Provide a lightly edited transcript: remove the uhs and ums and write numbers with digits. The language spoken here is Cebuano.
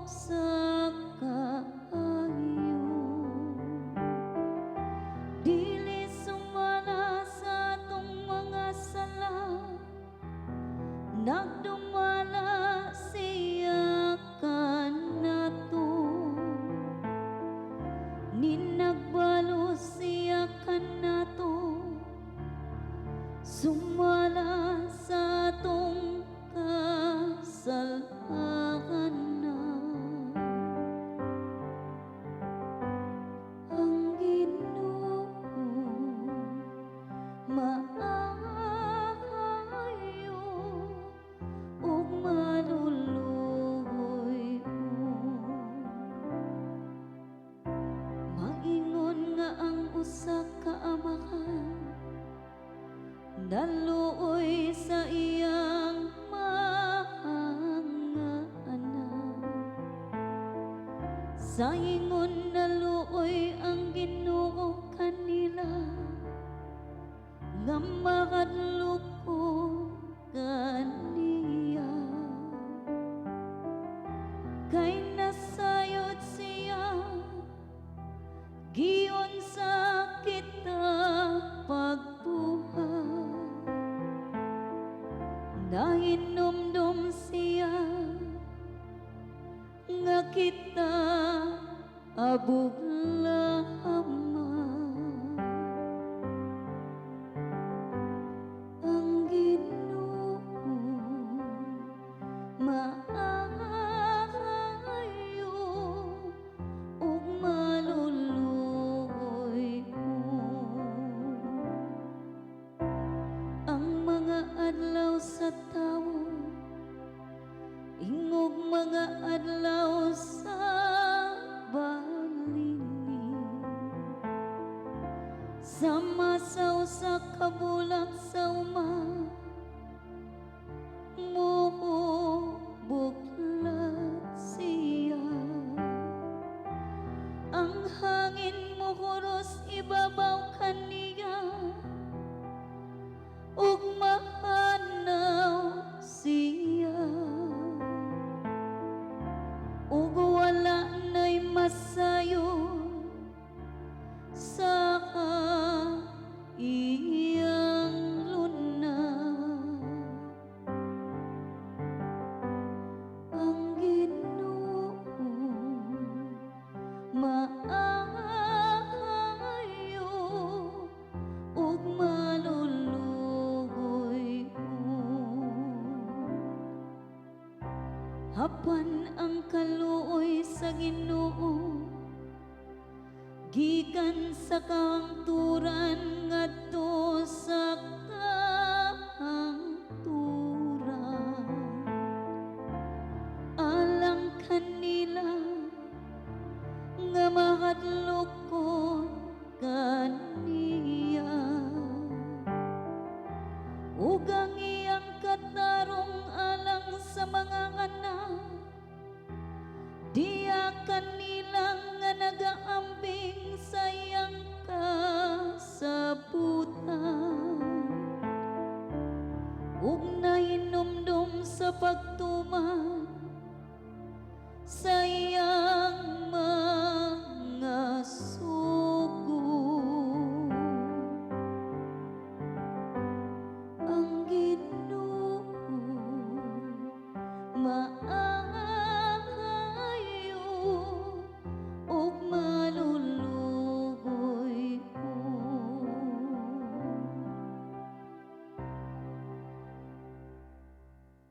Sa kaayo. Dili sumala sa atong mga sala, nagdumala siya kanato. Ninagbalo siya kanato sumala sa atong kasalanan. Ang Ginoo maayo ug maluluoy. Maingon nga ang usa ka amahan naluoy sa iyang mga anak. Sa ingon naluoy ang Ginoo kanila nga makadlok kaniya. Kay nasayod siya giunsa kita pagbuhat. Nahinumdum siya nga kita abog lamang. Ang Ginoo maayo ug maluluoy. Ang mga adlaw sa tawo ingog mga adlaw sa balini, sama sa usa ka bulak sa uma, buklat siya. Ang hangin mohuros ibabaw kaniya ug mahanaw siya, ug wala na'y masayod sa iyang luna. Ang Ginoo maayo ug maluluoy. Apan ang kaluoy sa Ginoo gikan sa kahangturan ngadto sa kahangturan alang kanila nga makadlokon kaniya, ug ang iyang katarong alang sa mga anak diha kanila nga nagaambing sa iyang kasabutan ug nahinumdum sa pagtuman sa iyang mga sugo. Ang Ginoo maayo.